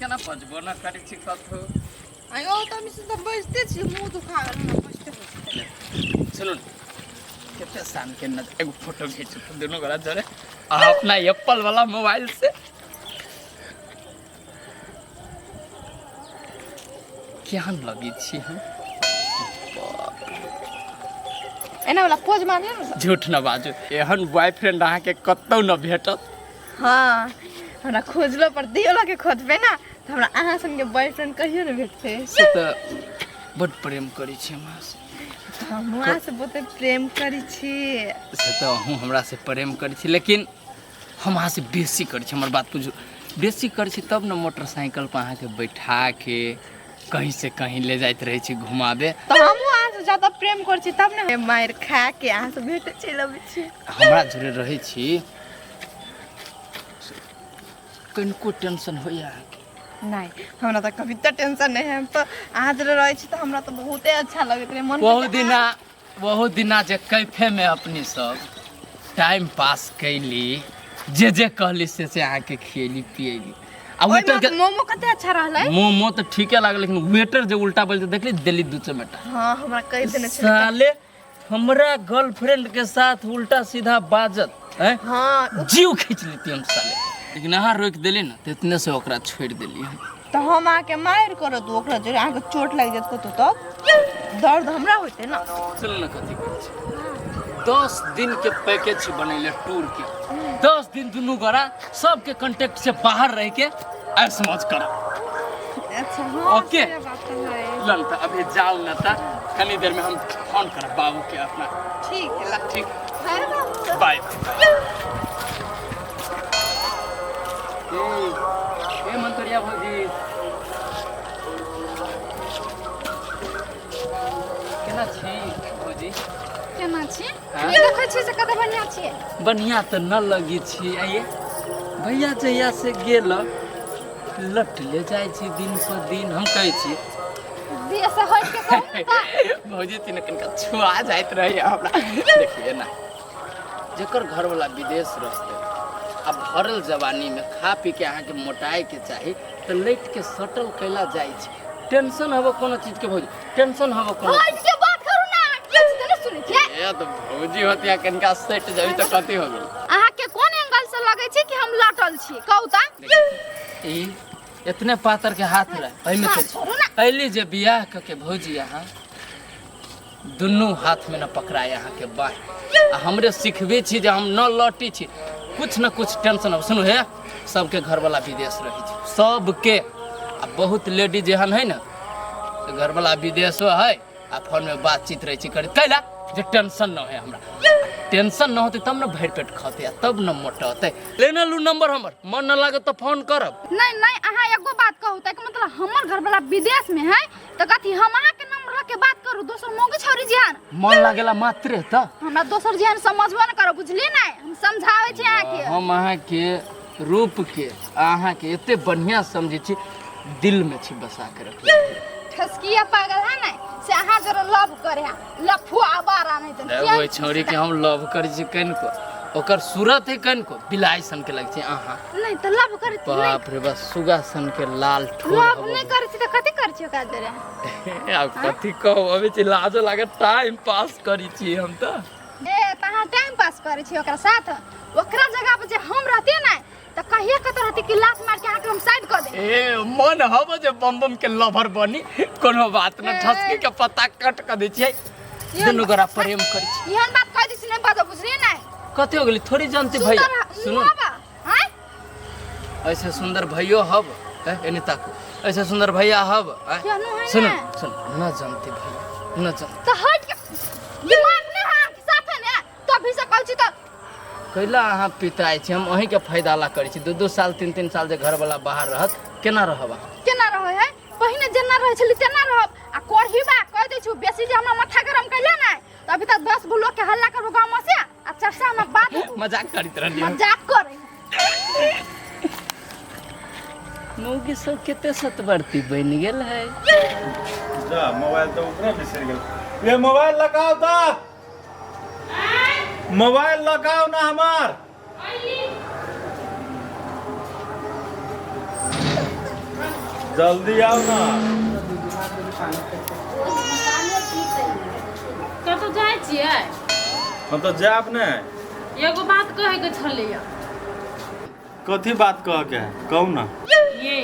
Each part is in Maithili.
केना बजबो न करै छी कतहु। आयो तऽ हम से तऽ बजते छी, मुँह दुखा गेल हमरा बजते बजते। सुनू ने, कते शान के नजर, एगो फोटो घीचू तऽ दुनू गोरा जरे आ अपना एप्पल वाला मोबाइल से। केहन लगै छी हम? एना वाला पोज मारियो ने। झूठ न बाजू, एहन बॉयफ्रेंड अहाँके कतौ न भेटत। हाँ, हमरा खोजलो पर दियो लगे खोजबै ना तऽ हमरा अहाँ सनके बॉयफ्रेंड कहियो नहि भेटतै। से तऽ बड प्रेम करै छी हम अहाँसँ। तऽ हमहूँ अहाँसँ बहुते प्रेम करै छी। से तऽ अहूँ हमरासँ प्रेम करै छी, लेकिन हम अहाँसँ बेसी करै छी। हमर बात बुझू, बेसी करै छी तब ने मोटरसाइकिल पर अहाँके बैठाके कहीं से कहीं ले जाइत रहै छी घुमाबे। तऽ हमहूँ अहाँसँ ज्यादा प्रेम करै छी तब ने मारि खा के अहाँसँ भेट चलि अबै छी। हमरा जुड़े रहै छी, कनिको टेंशन होइए अहाँके? नहि, हमरा तऽ कभी तऽ टेंशन नहि है। हम तऽ अहाँ जरे रहै छी तऽ हमरा तऽ बहुते अच्छा लगैत रहै मन। बहुत दिना, बहुत दिना जे कैफेमे अपने सब टाइम पास कैली, जे जे कहली से से अहाँके खियली पियली आ ओहिमे वेटर के मोमो कते अच्छा रहलै। मोमो तऽ ठीके लागल, लेकिन वेटर जे उल्टा बोलते देखली, देली दू चमेटा। हाँ, हमरा कहि देने छलै साले हमरा गर्लफ्रेंड के साथ उल्टा सीधा बाजत हैं। हाँ, जीव खींच लेती हम साले, लेकिन अहाँ रोकि देली ना तऽ इतने से ओकरा छोड़ि देली हम। तऽ हम अहाँके मारि करत ओकरा जोरे, अहाँके चोट लागि जायत कतौ तब दर्द हमरा होइते ना। सुन न, कथी कहै छी, 10 दिन के पैकेज बनैले टूर के, 10 दिन दुनू गोरा सबके कॉन्टेक्ट से बाहर रह के ऐश मौज करब। अच्छा, हाँ। ओके। से बात तऽ है। लन तऽ अभी जाउ न तऽ कनी देर में हम फोन करब बाबू के अपना। ठीक है, ला। ठीक। बाय बाबू। बाय। ए मंतरिया भौजी, केना छी भौजी? केना छी? हाँ? ई देखै छी से कते बढ़िआँ छियै। बढ़िया तऽ न लगी छी। आइए भैया जहिया से गेल लट ले जाइ छी दिन पर दिन, हम कहै छी दिया से हटि के कहू ने तऽ। भौजी तीन कनिका छुआ जाइत रहैए हमरा। देखिए ना, जकर घरवला विदेश रहतै आ भरल जवानीमे खा पी के अहाँके मोटाइके चाही तऽ लटि के सटल कैला जाइ छै। टेंशन हबो कोनो चीजके भौजी? टेंशन हबो कोनो? हटि के बात करू ना, किछु तऽ नहि सुनै छियै। ए तऽ भौजी होतिया कनिका सटि जाबी तऽ कथी हो गेल? अहाँके कोन एंगल से लगै छै कि हम लटल छी, कहू तऽ? ई इतने पातर के हाथ रहे एहिमे हाथ तऽ छोड़ू ना। अयली जे बियाह कऽ के भौजी अहाँ दुनू हाथमे न पकड़ाय अहाँके बाँहि आ हमरे सिखबै छी जे हम न लौटी छी, कुछ न कुछ टेंशन। अब सुनू हे, सबके घरवला विदेश रहै छै सबके, आ बहुत लेडीज एहन है ने तऽ घरवला विदेशो है आ फोनमे बातचीत रहै छै करैत, कैला जे टेंशन न है। हमरा टेंशन न होतै तब ने भरि पेट खतै आ तब ने मोटतै। लेने लू नंबर हमर, मन न लागत तऽ फोन करब। नहीं नहीं, अहाँ एगो बात कहू तऽ मतलब हमर घरवाला विदेश में है तऽ कथी हम अहाँ के नंबर लऽ के बात करू दोसर मौगी छौरी जेहन? मन लागेला मात्रे तऽ। हमरा दोसर जेहन समझबो न करू, बुझलियै ने? हम समझाबै छी अहाँके। हम अहाँके रूप के अहाँके एते बढ़िया समझै छी, दिल में छी बसा के रखले। ठसकिया पागल है ने से अहाँ जरा लव करे है लफुआ बारा नहीं तऽ ओहि छौड़ी के हम लव करै छी कनिको, ओकर सूरत है कनिको बिलाइ सन के लगै छै अहाँ। नहीं तऽ लव करे नहीं। बाप रे बस, सुगा सन के लाल ठोर। लव हबो। नहीं करे छी तऽ कथी करे छी ओकरा जरे? आब कथी कहू, अबै छी लाजो लागे, टाइम पास करै छी हम तऽ। ए तऽ अहाँ टाइम पास करे छी ओकरा साथ? ओकरा जगह पर जे हम रहतियै ने तऽ कहिया कतऽ रहती कि लात मार के अहाँके हम साइड कऽ दे। ए मन हब जे बम बम के लवर बनी, कोनो बात न, ठसकी के पत्ता कट क दै छियै, दुनू गोरा प्रेम करै छी। एहन बात कह दै छी नहि बाजो, बुझलियै ने? कथी हो गेली? थोड़ी जानती भैया, सुनो। आँय? ऐसे सुंदर भैयो हब, ए, एने ताकू, ऐसे सुंदर भैया हब, आँय? केहनो है सुनो ने। सुनो न जानती भैया न जानती। तऽ हट के दिमाग नहि है अहाँके साफे ने, तभी से कहै छी तऽ। कैला अहाँ पिताइ छी? हम अहीँके फायदा ला करै छी। दू दू साल तीन तीन साल जे घरवला बाहर रहत केना रहब अहाँ? केना रहै है? पहिने जेना रहै छली तेना रहब। आ कोढ़ी बा कहि दै छु, बेसी जे हमरा माथा गरम कैले ने तऽ अभी तक 10 गो लोग के हल्ला करबो गाँव में से आ चर्चा हमरा बात होतौ। मजाक करैत रहली हम। मजाक करे। मौगी सब कते सतवर्ती बनि गेल है। जा, मोबाइल तऽ ऊपरे बिसरि गेल। ये मोबाइल लगाओ तऽ, मोबाइल लगाओ ना हमार। जल्दी आउ ना। कतौ जाइ छियै? हम तऽ जायब ने। एगो बात कहैके छलैया। कथी बात कह के है, कहू ना। ये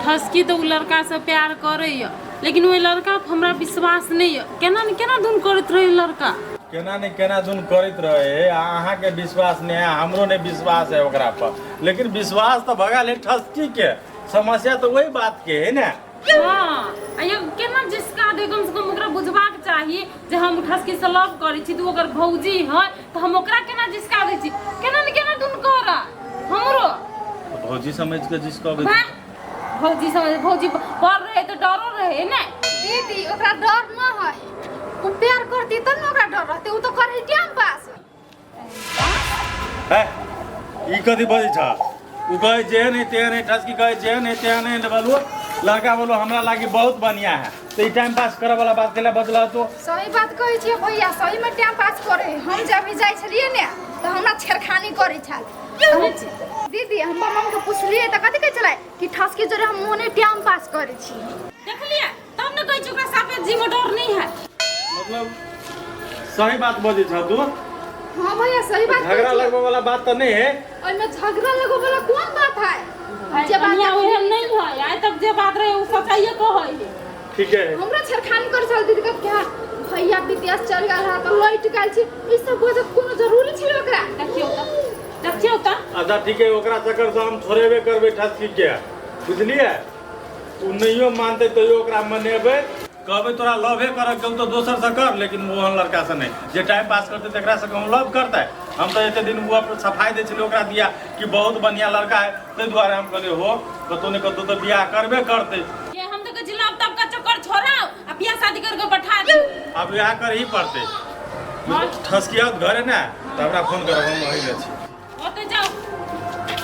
ठसकी तऽ उ लड़का से प्यार करैया, लेकिन ओहि लड़का पर हमरा विश्वास नहीं है। केना ने केना धुन करैत रहे लड़का। केना ने केना धुन करैत रहे, आ अहाँके विश्वास नहीं है, हमरो नहीं विश्वास है ओकरा पर, लेकिन विश्वास तऽ भगा ले ठसकी के। समस्या तऽ वही बात के है ना। हाँ, आ ये केना जिसका दे, कम से कम ओकरा बुझबाक चाही जे हम ठसकी से लव करै छी, तऽ ओकर भौजी है, तऽ हम ओकरा केना जिसका दै छी। केना ने केना धुन करा हमरो भौजी समझ के जिसका भौजी समझ, भौजी पर रहे तऽ डरो रहे ने। दीदी ओकरा डर न है, उ प्यार करती तब न ओकरा डर रहते, उ तो करे टाइम पास। है ई कथी बजै छ? उ कहै जे नहीं ते नहीं, ठसकी कहै जे नहीं ते नहीं, बोलू लड़का बोलो हमरा लागी बहुत बढ़िया है, तो ई टाइम पास करे वाला बात केला बदला तो। सही बात कहै छियै भैया, सही में टाइम पास करे। हम जब भी जाइ छलियै ने तऽ हमरा छेड़खानी करै छल। दीदी हम मम्मा के पुछलियै तऽ कथी कहै छलै कि ठसकी जोरे हम मोने टाइम पास करै छी। देखलियै तब ने कहै छी ओकरा साफे जी में डर नहीं है। मतलब सही बात बजै छ तू। हाँ भैया सही बात। झगड़ा लगबै वाला बात तो नहीं है। ओहिमे झगड़ा लगबै वाला कौन बात है? जे बात ओहन नहीं है, आइ तक जे बात रहे उ सच्चाइए कहै है। ठीक है। हमरा छेड़खानी कर छल दीदी के क्या भैया विदेश चल गेल है तऽ लौट गेल छी, ई सब बजत कोनो जरूरी छै ओकरा? देखियौ तऽ, देखियौ तऽ। अच्छा ठीक है, ओकरा चक्कर से हम छोड़ेबे करबै ठसकी के, बुझलियै? उ नहियो मानतै तैयो ओकरा मनेबै, कहबै तोरा लवे करऽ के तो दोसर से कर, लेकिन ओहन लड़का से नहीं जे टाइम पास करते तकरा से कहूँ लव करतै। हम तऽ एते दिन ओ अपन सफाई दै छलियै ओकरा दिया कि बहुत बढ़िया लड़का है, ताहि दुआरे हम कहलियै हो कतौ ने कतौ तऽ बियाह करबे करतै। ये हम तो कहै छी लव तब का चक्कर छोड़ाओ आ बियाह शादी करके पठा दियौ। आब बियाह करही पड़तै। ठसकी आओत घरे ने तऽ हमरा फोन करब, हम अहि छी। ओतै जाउ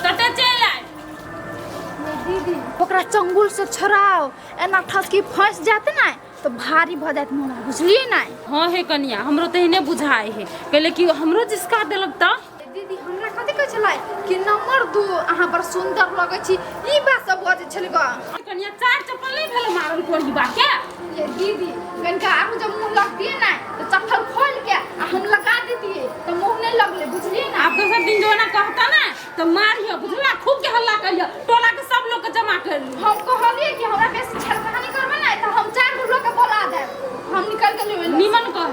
तते चलि आय। दीदी ओकरा चंगुल से छोड़ाओ, एना ठसकी फंस जात ने तो भारी भ जात मोना, बुझलियै ने? हाँ हे कनिया, हमरो तेहने बुझाए है, कहले कि हमरो जिसका देलक त। दीदी हमरा कथी कहै छलै कि नंबर 2 अहाँ बड़ सुंदर लगै छी, ई बात सब बजै छलै ग। कनिया चार चप्पल नहीं भेल मारल कोई बा के? ये दीदी कनिका आरू जब मुंह लगतिए ने तो चप्पल खोल के आ हम लगा देतिए तो मुंह नहीं लगले, बुझलिए ना? आब दोसर दिन जो ना कहता ना तो मारियो, बुझला? खूब के हल्ला करियो, टोला के सब लोग के जमा कर ली। हम कहलिए कि हमरा बेसी छेड़खानी करबे ना तो हम 4 गो लोग के बोला देब, हम निकल गेलिए। निमन कह।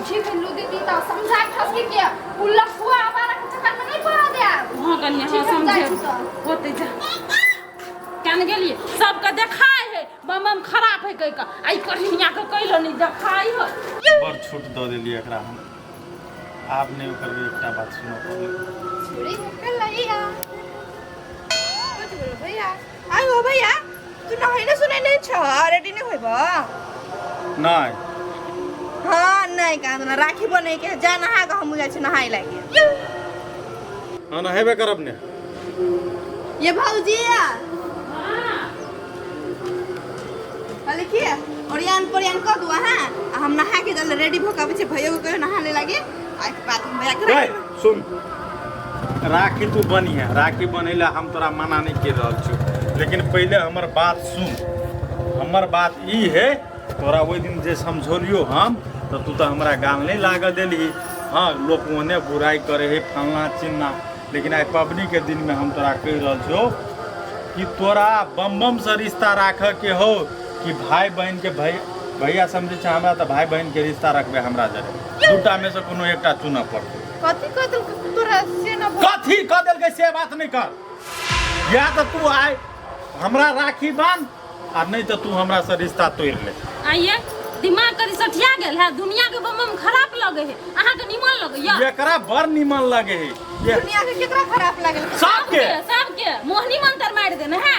ठीक है लो दीदी, तो समझा ठसकी के उ लफुआ आवारा के चक्कर में नहीं पड़ा देब। हाँ कनिया, हाँ ठीक है, हम समझे। जाइ छी तऽ। होते जा केन गेलिए, सबके देखाय है बम बम खराब है कह के, आई कनिया के कैलो नहीं देखाय है। बड़ छूट दऽ देलियै एकरा हम, आब नहि ओकर एकटा बात सुनऽ पड़लै। छुरी निकल लइया। कथी बोलो भैया? आइ हो भैया, तू नहै ने सुनै नहीं छ, रेडी नहीं होइब? नहीं। हाँ नहीं कहा ना, राखी बनै के जा नहा के हम जाइ छी नहाय लागे। हाँ नहेबे करब ने। ये भौजी कहली की ओरियान पोरियान कऽ दू अहाँ, आ हम नहा के जल्दी रेडी भऽ के अबै छी, भैयो के कहियो नहा ले लागे, आ के बाद हम भैया के ए, सुन राखी तू बनी है, राखी बनैला हम तोरा मना नहीं कर रहल छी, लेकिन पहले हमर बात सुन। हमर बात ई है, तोरा ओहि दिन जे समझौलियो हम तो तू तो हमरा गाल नहीं लागऽ देलही। हाँ लोक ओहने बुराई करे है फलना चिन्ना, लेकिन आइ पबनी के दिन में हम तोरा कहि रहल छियौ कि तोरा बम बम से रिश्ता राखऽ के हो कि भाई बहन के भैया समझै छै हमरा तऽ भाई बहन के रिश्ता रखबै हमरा जरे, दूटा में से कोनो एकटा चुनऽ पड़तै। कथी कह देलकै तोरा से न कथी कह देलकै से बात नहीं कर, या तऽ तू आइ हमरा राखी बांध आ नहीं तऽ तू हमरा से रिश्ता तोड़ि ले। आइए दिमाग करी सठिया गेल है, दुनिया के बम बम खराब लगे है, अहाँ के निमन लगे या? एकरा बड़ निमन लगे है। दुनिया के केकरा खराब लागल? सबके सबके मोहनी मंत्र मारि देने है,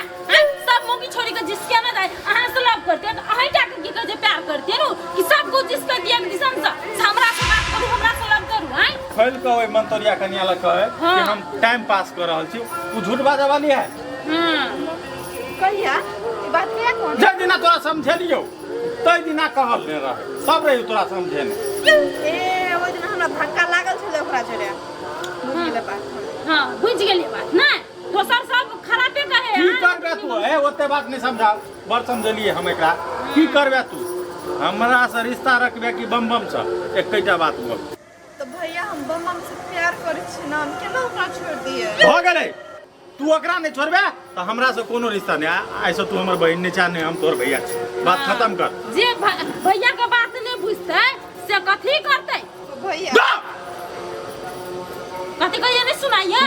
सब मोगी छोड़ी के जिसके ना जाए अहाँ से लव करते तो अहीं टा के की कहै छै प्यार करते नु कि सब कुछ जिसके दिया के दिसन से हमरा से बात करू, हमरा से लव करू। आइ खोल के ओइ मंतरिया कनिया लग कहे कि हम टाइम पास कर रहल छी, उ झूठ बाजऽ वाली है। हां कहिया ई बात कहिया कोन? जै दिना तोरा समझेलियौ तै दिना कहल ने रहे, सब रही तोरा समझेने। ए ओइ दिना हमरा धक्का लागल छलै ओकरा जोरे, बुझि गेलै बात। हां बुझि गेलियै बात नै, दोसर सब खराबे कहे की करबे तू ए ओते बात नहीं समझाओ बड़ समझलिए हम एकरा की करबे तू हमरा से रिश्ता रखबे कि बम बम से एकेटा बात बोल तऽ भैया हम बम बम से प्यार करै छी ना हम केना ओकरा छोड़ि दियै भऽ गेलै तू ओकरा नहीं छोड़बे तऽ हमरा से कोनो रिश्ता नहीं ऐसे तू हमर बहिन नहीं चाह नहीं हम तोहर भैया छी बात खत्म कर जे भैया के बात नहीं बुझतै से कथी करतै भैया जा! कथी कहिए नहीं सुनाइया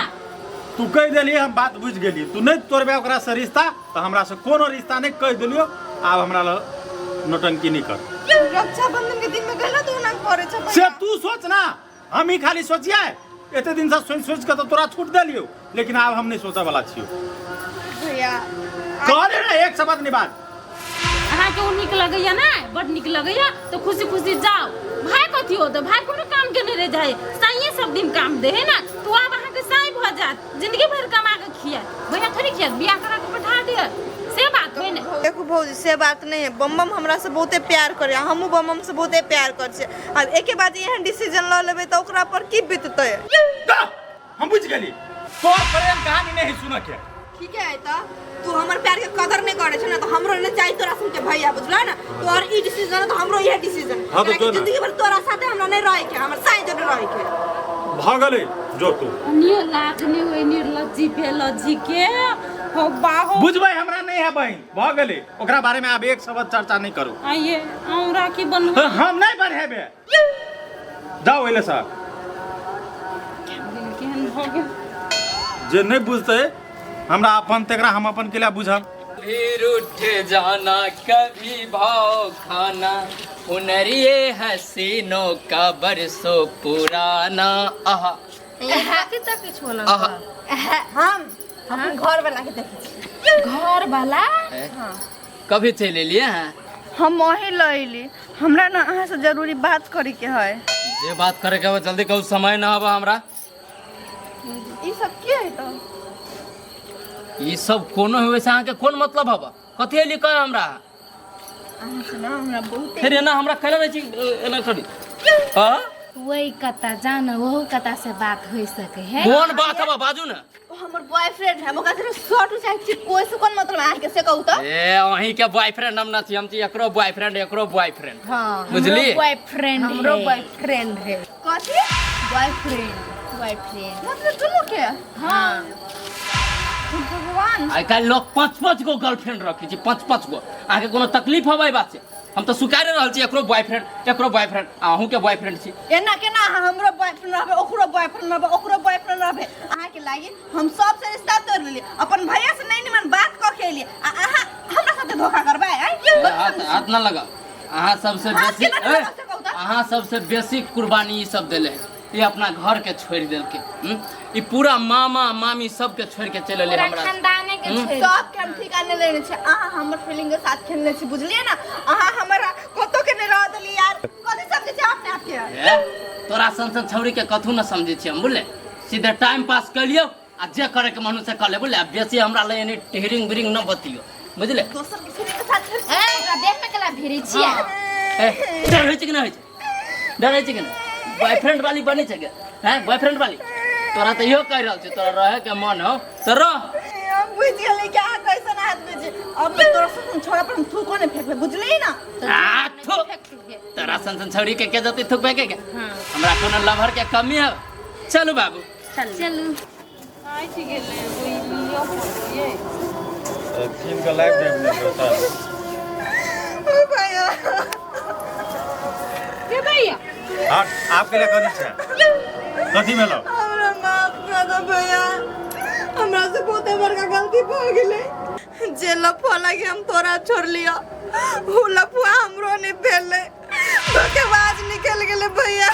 तू कहि देलियै हम बात बुझि गेलियै तू नहीं तोड़बे ओकरा से रिश्ता तऽ हमरा से कोनो रिश्ता नहीं कहि देलियो आब हमरा लग नौटंकी नहीं कर रक्षाबंधन के दिन में गलत ओना करे छै से भैया। तू सोच ना हम ही खाली सोचिए एते दिन से सोच सोच के तो तोरा छूट देलियो लेकिन आब हम नहीं सोचे वाला छियो भैया कहले ना एक शब्द नहीं बात अहाँके ओ नीक लगैया ने बड नीक लगैया तऽ खुशी खुशी जाओ भाय कथी होतै भाय कोनो काम के नहि रहि जाइ साइए सब दिन काम दे है ना तो आब अहाँके साइ भऽ जायत जिंदगी भरि कमा के खियात भैया थोड़ी खियात बियाह करा के पठा देत से बात होइ ने देखू भौजी से बात नहीं है बम बम हमरा से बहुते प्यार करे हमहूँ बम बम से बहुते प्यार करै छियै आब एके बाद एहन डिसीजन लऽ लेबै तऽ ओकरा पर की बीततै दा, हम बुझ गेली तोर प्रेम कहानी नहीं सुन के ठीक है तऽ तू हमर प्यार के कदर नहीं करे छै ना तऽ हमरो नहीं चाही तोरा सुन के भैया बुझला ना तोहर ई डिसीजन तऽ हमरो इहे डिसीजन हाँ, तऽ जो ना। जिंदगी भर तोरा साथे हमरा नहीं रहे के हमर साई जोड़े रहे के भऽ गेलै जो तू नियो लाज नहीं होई निर्लज्जी बेलज्जी के हो बाहो बुझबै हमरा नहीं है बहिन भऽ गेलै ओकरा बारे में आब एक शब्द चर्चा नहीं करू आइए आऊं राखी बनवा हम नहीं बढ़ेबे जाओ एले सर केहन भऽ गेल जे नहीं बुझतै हमरा अपन तेकरा हम अपन के लिए बुझब कभी रूठ जाना कभी भाव खाना हुनरिये हसीनों का बरसों पुराना आहा कथी तक किछु ना आहा हम अपन घर वाला के देखै छी घर वाला कभी चलि एलियै हैं हम वही लैली हमरा ना अहाँ से जरूरी बात करे के है जे बात करे के हो जल्दी कहू समय ना हबा हमरा ई सब की है तो ई सब कोनो हुए से अहाँके कोन मतलब हबा कथी एली कहे हमरा अहाँ से ना हमरा बहुत फेर एना हमरा कैला रहै छी एना करी हाँ वही कता जान ओहो कता से बात हो सके है कोन बात हबा बाजू ना ओ हमर बॉयफ्रेंड है हम ओकरा से शर्ट चाहै छी कोई से कोन मतलब अहाँ के से कहू तो ए अहीं के बॉयफ्रेंड हम ना छी हम छी एकरो बॉयफ्रेंड एकरो बॉयफ्रेंड हां बुझली बॉयफ्रेंड हमरो बॉयफ्रेंड है कथी बॉयफ्रेंड बॉयफ्रेंड मतलब दुनू के हाँ भगवान आइ काल्हि लोग पाँच पाँच गो गर्लफ्रेंड रखै छै पाँच पाँच गो अहाँके कोनो तकलीफ हबै बात से हम तऽ स्वीकारे रहल छी एकरो बॉयफ्रेंड एकरो बॉयफ्रेंड अहूँके बॉयफ्रेंड छी एना केना अहाँ हमरो बॉयफ्रेंड रहबै ओकरो बॉयफ्रेंड रहबै ओकरो बॉयफ्रेंड रहबै अहाँके लागी हम सबसे रिश्ता तोड़ लेलियै अपन भैया से नहीं निमन बात कऽ के एलियै आ अहाँ हमरा साथे धोखा करबै आँय हाथ हाथ ना लगाओ अहाँ सबसे हाथ बेसी केना लगाओ से कहू तऽ? अहाँ सबसे बेसी कुर्बानी ई सब देले है ई अपना घर के छोड़ि देलकै हम्म? ई पूरा मामा मामी सबके छोड़ि के चलि एलै पूरा हमरा खानदाने के छोड़ सबके हम ठिकाने लेने छी अहाँ हमर फीलिंग के साथ खेलने छी बुझलियै ना अहाँ हमरा कतौ के नहीं रह देलियै यार कथी समझै छी अपने आप के ए, तोरा सन सन छौरी के कथू न समझै छी हम बुझले सीधे टाइम पास कर लियौ आ जे करे के मन से कर ले बुझले आ बेसी हमरा ले एनी टेहरिंग बिरिंग न बतियो बुझले दोसर के फीलिंग के साथ खेल ए ओकरा देह में कला भिरी छियै ए, डर होइ छै कि नहि होइ छै डर होइ छै कि नहि बॉयफ्रेंड वाली बनै छै गे हैं बॉयफ्रेंड वाली तोरा तऽ इहो कहि रहल छी तोरा रहे के मन हो तऽ रह हम बुझि गेली कि अहाँ कैसन आदमी छी अब मैं तोरा से छोड़ा पर हम थूको नहीं फेंकबे बुझली ना आ, थू तोरा सन सन छौरी के के जतै थूक फेंके के हमरा कोनो लभर के कमी है चलू बाबू चलू आइट गेलै ओइ लिअ पड़तै कीन के लाइफ देब सर ओ भैया के भैया आप आपके लिए कथी छै कथी भेलो हमरा माफ कर दो भैया हमरा से बहुते बड़का गलती भऽ गेलै जे लफुआ लागी हम तोरा छोड़ लिया उ लफुआ हमरो नहीं भेलै धोखेबाज निकल गेलै भैया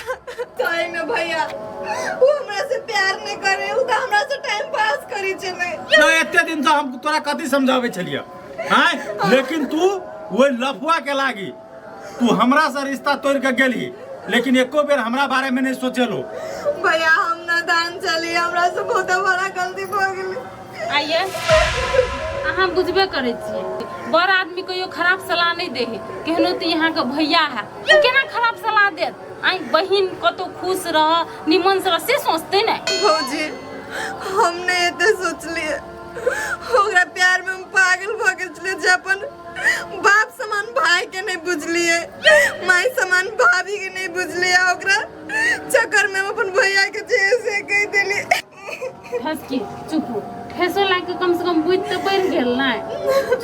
सही में भैया उ हमरा से प्यार नहीं करे उ तऽ हमरा से टाइम पास करै छलै ना एते दिन से हम तोरा कथी समझाबै छलियै आँय लेकिन तू ओहि लफुआ के लागी तू हमरा से रिश्ता तोड़ के गेली लेकिन एको बेर हमरा बारे में नहीं सोचेलो भैया हम नादान छली हमरा से बहुत बड़ा गलती भऽ गेलै आइए अहाँ बुझबे करै छियै बड़ आदमी कहियो खराब सलाह नहि दै है केहनो तऽ यहाँके भैया है ओ केना खराब सलाह देत आइ बहिन कतौ खुश रह निमन से रह से सोचतै ने भौजी हम नहीं एते सोचलिए ओकरा प्यार में हम पागल भऽ गेल छलियै जे अपन बाप समान भाई के नहीं बुझलिए, माई समान भाभी के नहीं बुझलिए। ओकरा चक्कर में हम अपन भैया के जे से कह देलिए। ठसकी चुप हो, ठेसो लाग के कम से कम बुझ तऽ बढ़ि गेल ने।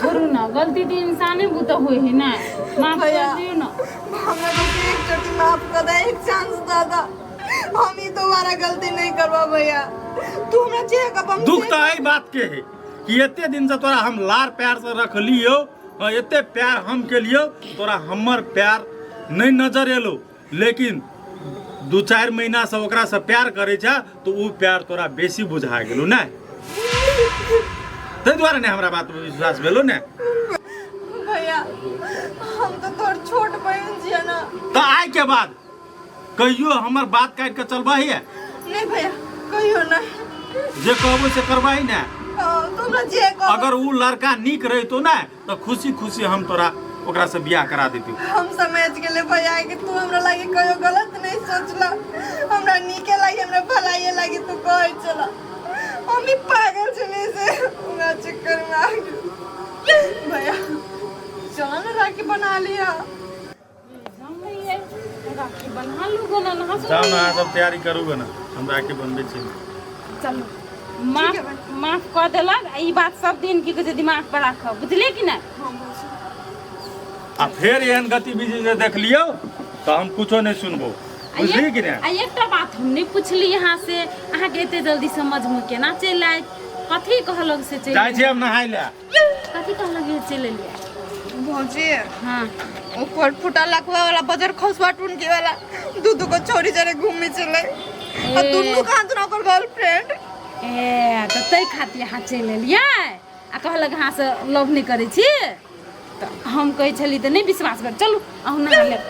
छोड़ू ने, गलती तऽ इंसाने बुते होइ है ने, माफ भैया। कर दियौ ने। हमरा बस एक चोटी माफ कर दे, एक चांस दे दा, हम ई दोबारा गलती नहीं करबा भैया। तू हमरा जे कब हम दुख तऽ एहि बात के है कि एते दिन से तोरा हम लार प्यार से रखलियो, हाँ, एते प्यार हम केलियो, तोरा हमर प्यार नहीं नजर एलो, लेकिन 2-4 महीना से ओकरा से प्यार करे छा तो उ प्यार तोरा बेसी बुझा गेलो ने, ताहि दुआरे ने हमरा बात पर विश्वास भेलो ने। भैया हम तो तोर छोट बहन छियै ना। तो आइ के बाद कहियो हमर बात काटि के चलबही है? नहीं भैया कहियो नहीं। जे कहबो से करबही ने? हाँ, तुम ना जे कहबो। अगर उ लड़का नीक रहितो ने तो खुशी खुशी हम तोरा ओकरा से बियाह करा देती। हम समझ गेले भैया कि तू हमरा लागी कहियो गलत नहीं सोचला, हमरा नीके लागी, हमरा भलाइए लागी तू कहै छला। हम भी पागल छली से हमरा चक्कर में आ गेल। भैया चलो ना राखी बना लिया। राखी बना लू गो ना, नहा जाओ ना, अहाँ सब तैयारी करू गो ना, हम राखी बनबै छी। चलू, माफ माफ कऽ देलक। आ ई बात सब दिन की कहै छै दिमाग पर राखब, बुझलियै कि नहि? आ फेर एहन गतिविधि जे देखलियौ तऽ हम कुछो नहि सुनबो, बुझलियै कि नहि? आ एकटा बात हम नहि पुछली अहाँ से, अहाँके एते जल्दी समझमे केना चलि आयत? कथी कहलक से चलि जाइ छी हम नहाय लए। कथी कहलक जे चलि एलियै? भौजी हाँ ओकर फुटा लकवा वाला बजर खसवा टुनकी वाला दू दू को छोरी जरे घूमे चले आ ए। दुनू कहाँ दुनू ओकर गर्लफ्रेंड। ए तऽ ताहि खातिर अहाँ चलि एलियै आ कहलक अहाँ से लव नहि करै छी, तऽ हम कहै छली तऽ नहि विश्वास कर। चलू अहूँ नहा लेब।